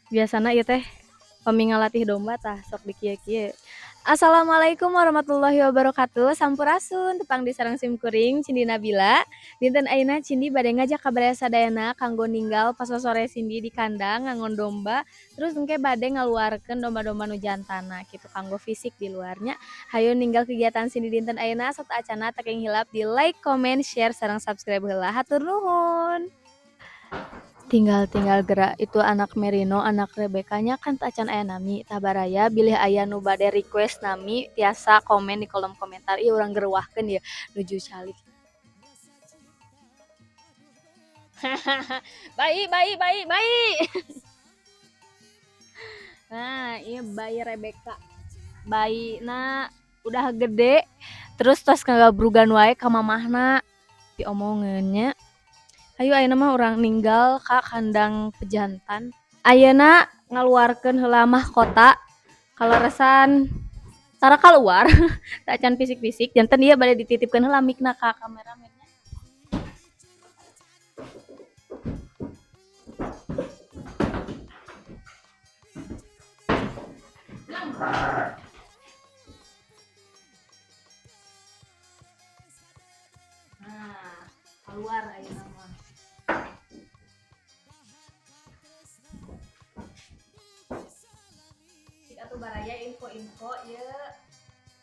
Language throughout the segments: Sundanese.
Biasana ieu teh pami ngalatih domba tah sok di kieu-kieu. Assalamualaikum warahmatullahi wabarakatuh. Sampurasun, tepang di sareng sim kuring Cindy Nabila. Dinten ayeuna Cindy bade ngajak ka baraya sadayana kanggo ninggal pasosore Cindy di kandang ngangon domba, terus engke bade ngaluarkeun domba-domba nu jantana kitu kanggo fisik di luarnya. Hayu ninggal kegiatan Cindy dinten ayeuna sateuacanna teu hilap di like, comment, share sareng subscribe heula. Hatur nuhun. Tinggal-tinggal gerak itu anak merino, anak Rebecca nya kan tacan aya nami. Tah baraya bilih aya nu bade request nami tiasa komen di kolom komentar. Ih, urang gerwahkeun ieu nuju calik. Bayi, bayi, bayi, bayi. Nah, ieu bayi Rebecca. Bayina udah gede, terus tos ngagabrugan wae ka mamahna. Diomongeun nya. Hayu ayeuna mah urang ninggal ka kandang pejantan. Ayeuna ngaluarkeun heula mahkota kaleresan tara kaluar teu acan fisik-fisik, janten ieu bade dititipkeun heula mikna ka kameramen nya. Nah, keluar ayeuna mah. Atuh baraya info-info ieu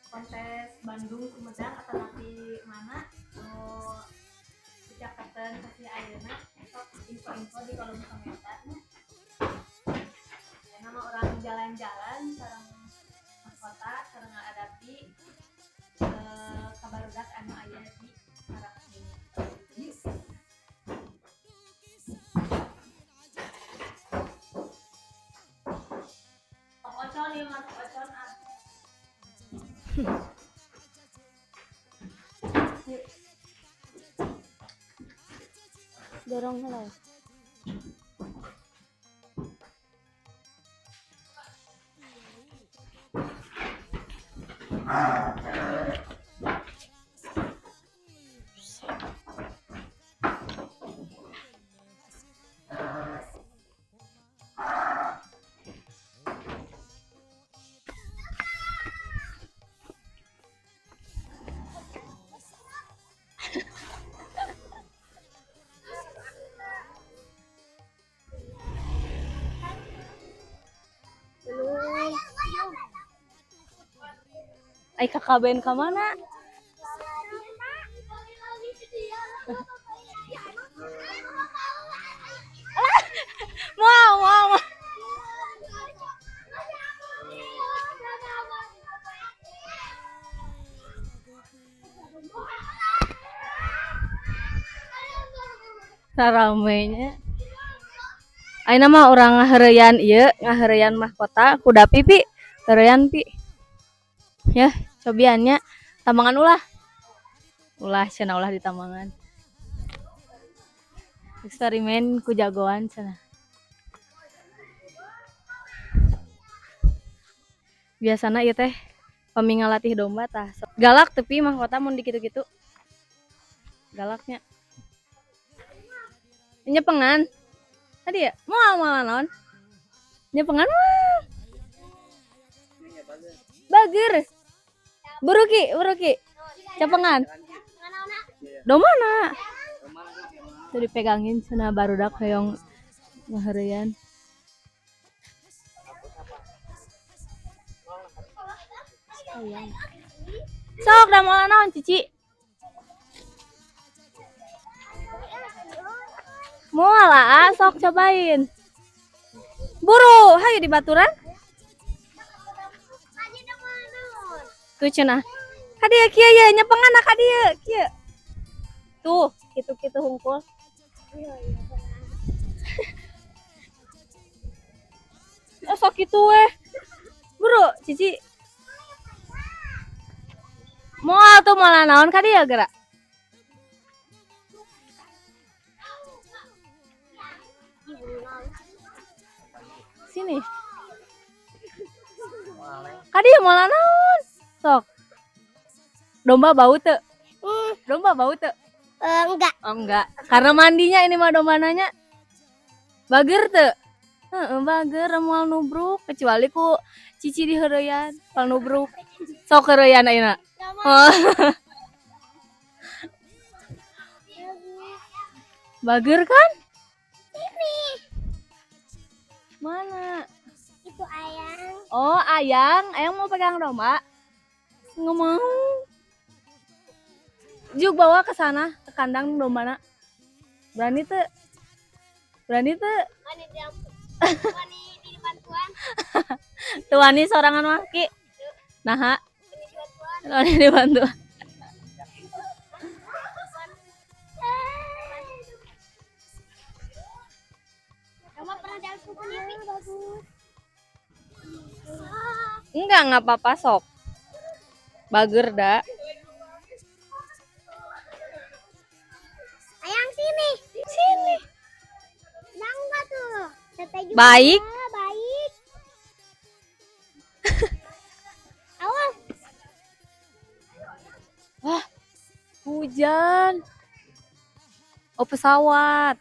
kontes Bandung Sumedang atanapi mana nu dicaketan kasih ayeuna, sok info-info di kolom komentar nya. Ayeuna mah urang jalan-jalan sareng mahkota sareng ngadapi ka barudak anu aya di Karang. Ocon ieu mah, ocon ah. Yuk. Dorong heula. Ai kakaben ka mana? Moal, moal, moal. Saramenya. Ayeuna mah urang ngaheureyan ieu, ngaheureyan mahkota kuda pipi. Heureyan pi. Ya, cobiannya tambangan ulah. Ulah cenah, ulah di tambangan. Eksperimen ku jagoan cenah. Biasana ieu teh pami ngalatih domba tah. Galak tepi mahkota mun dikitu-kitu. Galaknya. Nyepengan. Tadi ya, moal moal naon? Nyepengan mah. Bager. Buruki, buruki. Cepengan. Domana? Tuh dipegangin cenah barudak hoyong ngaheureyan. Sok da moal naon, Cici? Moal ah, sok cobain. Buru, hayu di baturan. Tuh cenah. Ka dieu kieu ye, nyepengan ka dieu kieu. Tuh, kitu-kitu hungkul. Oh, sok kitu weh. Buru, Cici. Moal tuh moal naon ka dieu geura. Sini. Ka dieu moal naon? Sok. Domba bau teu? Domba bau teu? Enggak. Oh enggak, karena mandinya ini mah dombananya. Bager teu? Heeh, bager moal nubruk kecuali ku cici diheureuyan, moal nubruk. Sok heureuyan ayeuna. Oh. Bager kan? Ini. Mana? Itu ayang. Oh, ayang, ayang mau pegang domba? Nggak mau. Juk bawa ke sana, ke kandang dombana. Berani tuh? Berani tuh? Wani wani dibantuan. Tuh wani sorangan mah Ki. Nah, wani dibantuan. Enggak apa-apa sok. Bager dah. Ayang sini. Sini. Enggak tuh. Teteh juga. Baik. Baik. Awas. Wah, hujan. Oh, pesawat.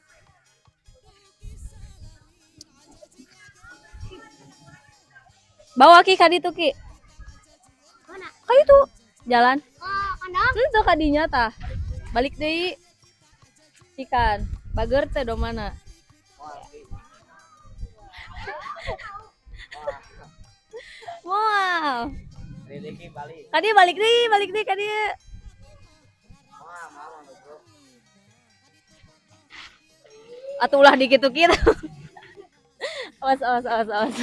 Bawa Ki ka ditu Ki. Mana? Ka itu jalan. Oh, kandang. Henteu ka dinya tah. Balik deui. Ikan. Bager teh domana. Wow. Kadi balik deui kadi. Atuh ulah dikitu-kitu. Awas awas awas awas.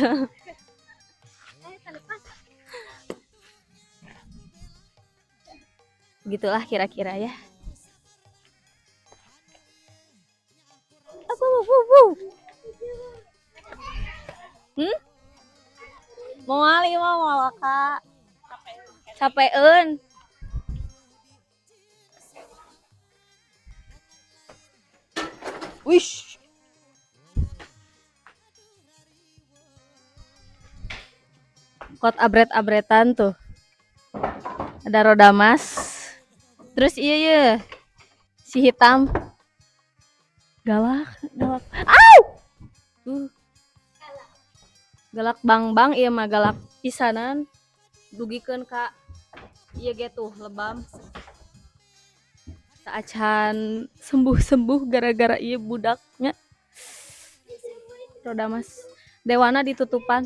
Begitulah kira-kira ya. Aku. Moal ieu mah moal ka. Capeun. Wish. Kot abret-abretan tuh. Ada roda mas. Terus iya ya. Si hitam. Galak, galak. Au! Galak bang-bang iya mah galak pisanan. Dugikeun ka ieu ge tuh lebam. Saacan sembuh-sembuh gara-gara ieu budaknya. Roda mas. Dewana ditutupan.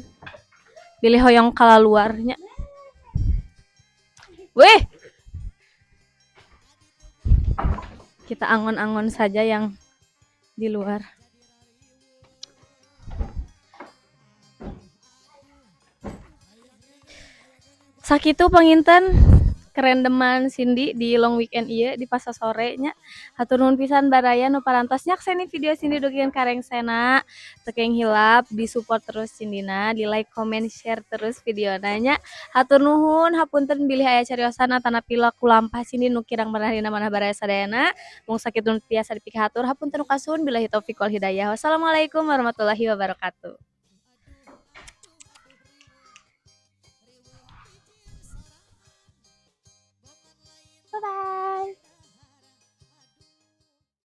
Pilih hoyong kalaluarnya. Weh. Kita angon-angon saja yang di luar. Sakitu panginten kerendeman Cindy di long weekend ieu di pasar sorenya. Hatur nuhun pisan baraya nu parantos nyakseni video Cindy dugikeun ka rengsena. Teu kenging hilap disupport terus Cindina, di like, comment, share terus videona nya. Hatur nuhun hapunten bilih aya cariosan atanapi laku lampah Cindy nu kirang merenah dina manah baraya sadayana. Mung sakitu nu tiasa dipikahatur hapunten nu kasuhun billahi taufik wal hidayah. Wassalamualaikum warahmatullahi wabarakatuh. Bye-bye.